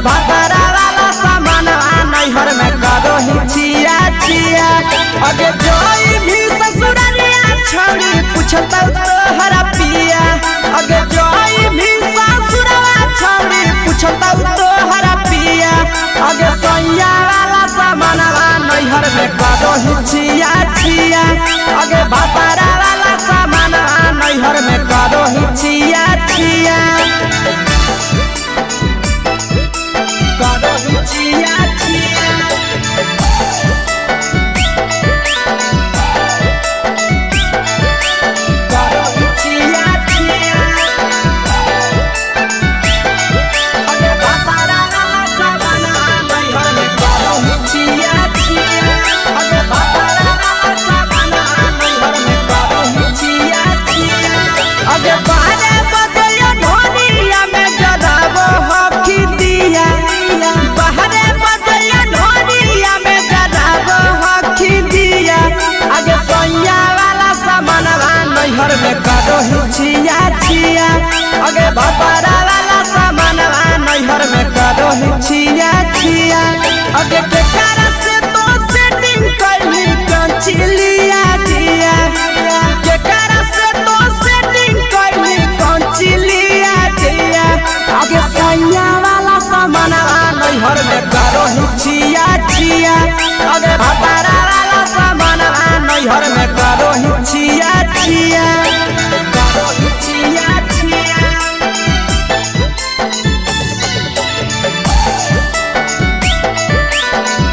भातारा वाला सामानवा नैहर में करो ही छिया छिया। अगे जोई भी ससुररिया छौड़ी पूछतौ तोहरा पिया। अगे जोई भी ससुरवा छौड़ी पूछतौ तोहरा पिया। अगे सैया वाला सामानवा नैहर में करो ही छिया छिया। अगे भातारा वाला सामानवा नैहर में करो ही छिया छिया। करो ही छिया छिया। करो ही छिया छिया। अगे भातारा वाला सामानवा नैहर में करो ही छिया छिया। अगे भातारा वाला सामानवा नैहर में करो ही छिया छिया। अगे बारे बजैया ढोलिया में जराबो हखी दिया। बाहरे बजैया ढोलिया में जराबो हखी दिया। अगे सैया वाला सामानवा नैहर में करो ही छिया छिया। अगे भातारा वाला सामानवा नैहर में करो ही छिया छिया। अगे केकरा से तो सेटिंग कैली कंचिलिया दिया। केकरा से तो सेटिंग कैली कंचिलिया दिया। अगे सैया वाला सामानवा नैहर में करो ही छिया छिया। अगे भातारा वाला सामानवा नैहर में करो ही छिया छिया। करो ही छिया छिया।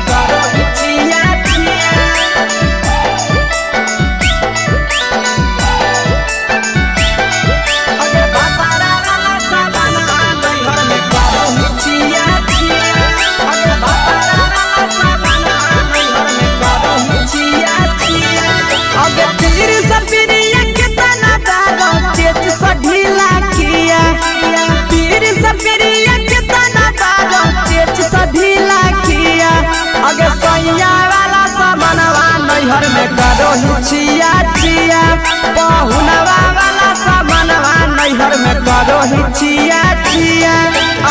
करो ही छिया छिया। अगे भातारा वाला सामानवा नैहर में करो ही छिया छिया। अगे भातारा वाला सामानवा नैहर में करो ही छिया छिया। अगे पीर सपिरिया केतना दारो चेच स ढीला किया। पीर सपिरिया केतना दारो चेच स ढीला किया। अगे सैया वाला सामानवा नैहर में करो ही छिया छिया। पहुनवा वाला सामानवा नैहर में करो ही छिया छिया।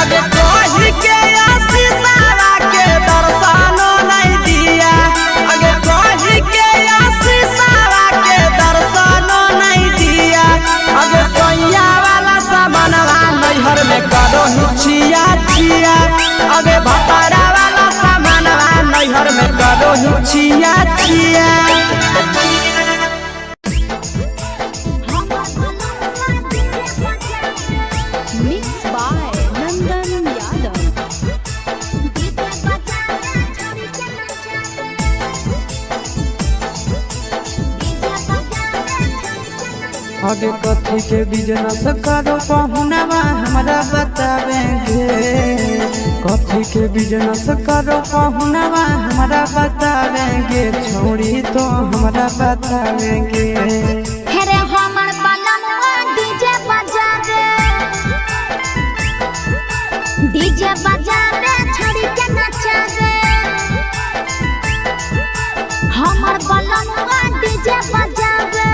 अगे कही के आशीषावा के दर्शनो नहीं दिया। अगे कही के आशीषावा के दर्शनो नहीं दिया। अगे सैया वाला सामानवा नैहर में करो ही छिया छिया। अगे भातारा वाला सामानवा नैहर में करो ही छिया छिया। Mix by Nandan Yadav. अगे कथी के बिजनेस करो पहुनवा हमरा बतावेंगे। कथी के बिजनेस करो पहुनवा हमरा बतावेंगे। छोड़ी तो हमरा बतावेंगे। हेरे हमर बलमुआ डीजे बजावे, डीजे बजावे छड़ी के नचावे। हमर बलमुआ डीजे बजावे।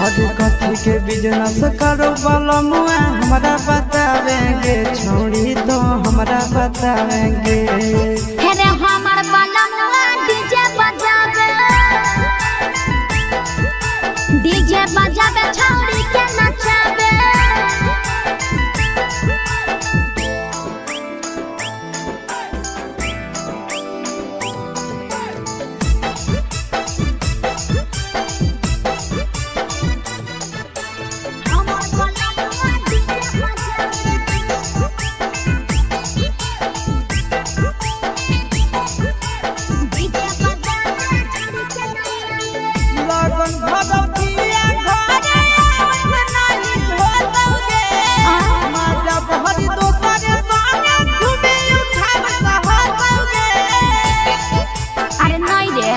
अगे कथी के बिजनेस करो बलमुआ हमरा बतावेंगे। छोड़ी तो हमरा बतावेंगे। हेरे हमर बलमुआ डीजे बजावे, डीजे बजावे छौड़ी के नचावे। हमर बलमुआ डीजे बजावे, डीजे बजावे छौड़ी के नचावे। लगन भगवतिया घरे आवत नाही होतौगे। माता बहरी दोसर संगे घूमे उठाब सहतौगे। अरे नहीं रे,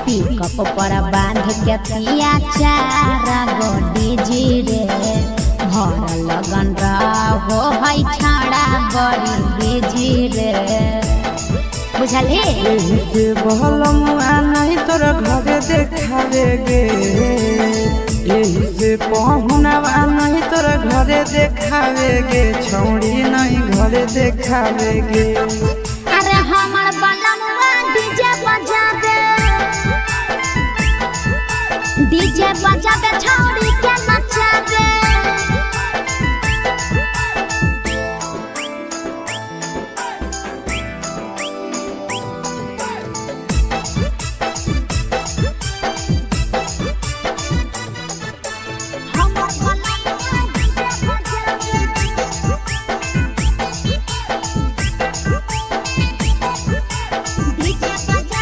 पिकअप पर बांध के पिया चारा गो डीजे रे। भर लगन रहो है छाड़ा बड़ी बिजी रे, बुझलही। एही से बहलमुआ नहीं तोरा घरे देखावे गे। एही से पहुनवा नहीं तोरा घरे देखावे गे छौड़ी नहीं घरे देखावे गे। अरे हमर बलमुआ डीजे बजावे, डीजे बजावे छौड़ी के नचावे। हमर बलमुआ डीजे बजावे, डीजे बजावे छौड़ी के नचावे।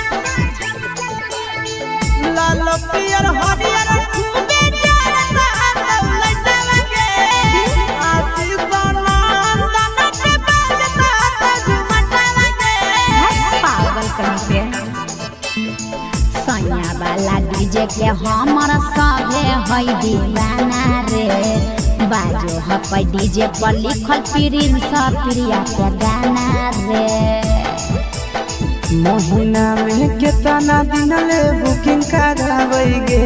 लाल पियर हरियर खूबे जरता दौलत लगे, आशीष नंदन के बजता झुमट लगे। पागल कहीं पे सैया वाला डीजे के हमर सभे है दीवाना रे। बाजो हपै डीजे पर लिखल प्रिंस प्रिया के गाना रे। महीना में केतना दिन ले बुकिंग कराबै गे,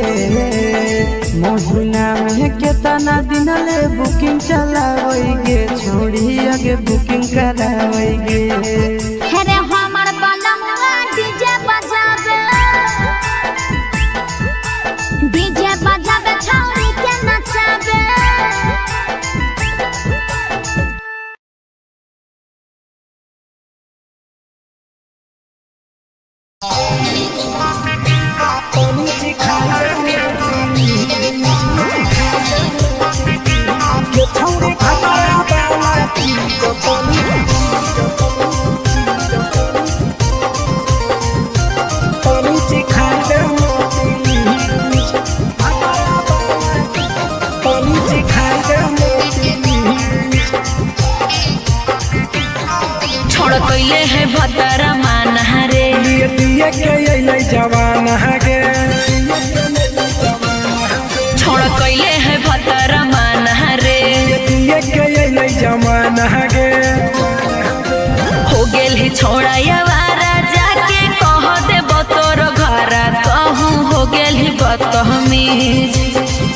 महीना में केतना दिन ले बुकिंग चलाबै गे छौड़ी आगे बुकिंग कराबै गे। हे रे हमर बलमुआ डीजे बजावे, डीजे बजावे छौड़ी के नचावे। छोड़ कैले है भतरा माना रे। दिए दिए के अइलै जवान गे, छोड़ कैले है भतरा माना रे। दिए के अइलै जवान गे। हो गेल ही छोड़ा यावारा जाके कह दे तोर घरा कहूँ हो गेल ही बदतमीज।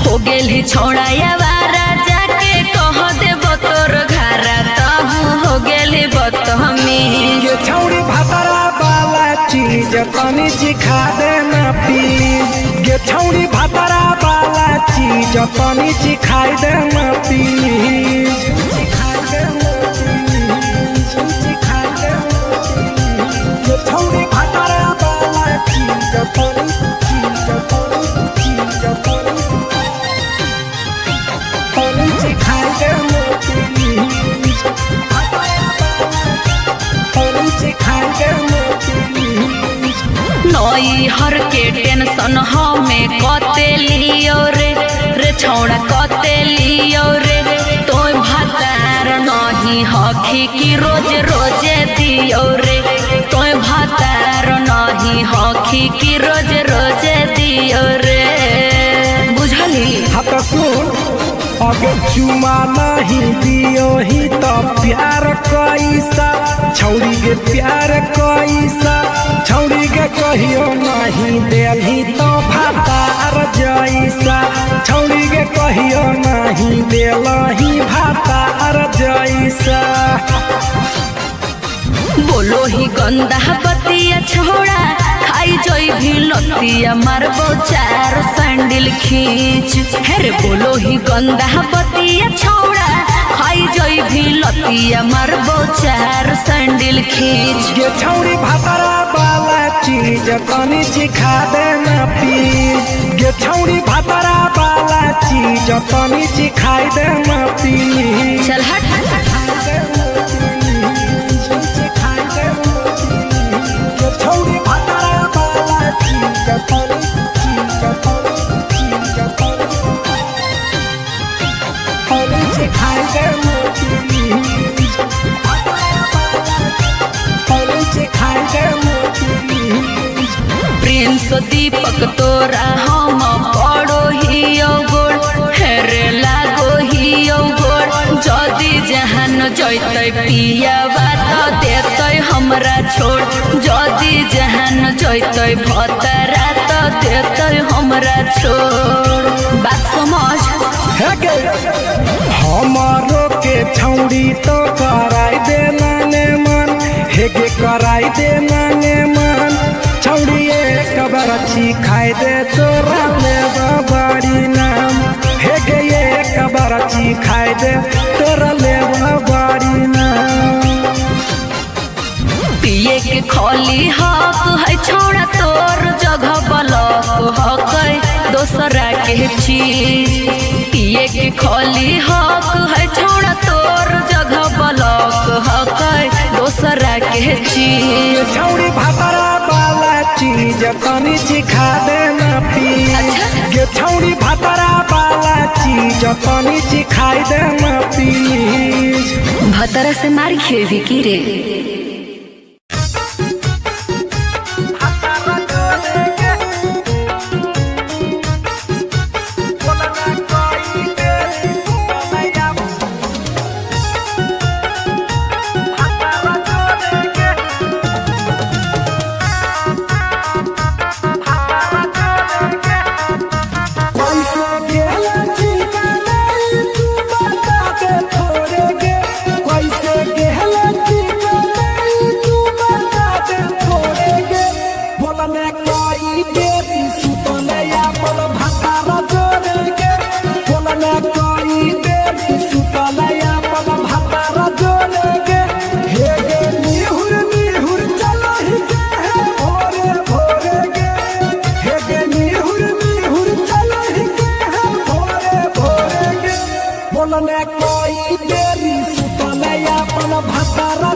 हो गेल ही छोड़ा यावारा जाके कह दे तोर घरा कहूँ हो गेल ही बदतमीज। ये छौड़ी भतरा वाला चीज तनी सिखा देना प्लीज, ये छौड़ी भतरा वाला चीज तनी सिखाई देना प्लीज। ये छौड़ी भतरा वाला चीज तनी चीज तनी चीज तनी तनी सिखाई देना प्लीज, तनी सिखाई देना प्लीज। नई हर के टेंशन हमें कते लियो रे, रे छौड़ा कते लियो रे। तोय भातार नहीं हखी की रोज रोजे दियो रे। तोय भातार नहीं हखी की रोज रोजे दियो रे। बुझली? हाँ तो सुन, अगर चुमा नहीं दियो ही तो प्यार कैसा छौड़ी के, प्यार कैसा छौड़ी के कहियो नहीं देलही तो भातार जैसा, छौड़ी के कहियो नहीं देलही भातार जैसा। बोलो ही गंदा बतिया छोड़ा खाई जोई भी लतिया मारबो चार सैंडल खींच। हे रे बोलो ही गंदा बतिया छोड़ा खाई जोई भी लतिया मारबो चार सैंडल खींच। ये छौड़ी भातरा वाला चीज तनी सिखा देना प्लीज, ये छौड़ी भातरा वाला चीज तनी सिखाई देना प्लीज। चल हट। ये छौड़ी भातरा वाला चीज तनी चीज तनी चीज तनी तनी सिखाई देना प्लीज, तनी सिखाई देना प्लीज। प्रिंस दीपक तोरा हम पड़ो ही गोड़ हेरे लागो ही गोड़। जदि जहान जैतै पियावा त देतै हमरा छोड़। जदि जहान जैतै भतरा त देते हमरा छोड़, बात समझ। हे गे, हमारो के छौड़ी तो कराई दे नाने मन, हे गे कराई दे नाने मन। छौड़ी एक बरछी खाई दे तोरा ले बाड़ी नाम, हे गे एक बरछी खाई दे तोरा ले बाड़ी नाम। पिए के खोली हक है छोड़ा तोर जगह बलक हक है दोसरा के चीज। पिए के खोली हक है छोड़ा तोर जगह बलक हक है दोसरा के चीज। छौड़ी भातरा वाला चीज तनी चिखा देना प्लीज। गे छौड़ी भातरा वाला चीज तनी चिखाई देना प्लीज। भतरा से मार खेबी की रे? कैसे गेला ठिकाना तू बता दे थोड़े गे, कैसे गेला ठिकाना तू बता दे थोड़े गे। बोलने कोई देरी सुतने अपन भातारा जोड़े गे, बोलने कोई देरी सुतने अपन भातारा जोड़े गे। हे गे निहुर निहुर चलो ही गे हे भोरे भोरे गे, हे गे निहुर निहुर चलो ही गे हे भोरे भोरे गे। बोलने कोई देरी सुतने अपन भातारा।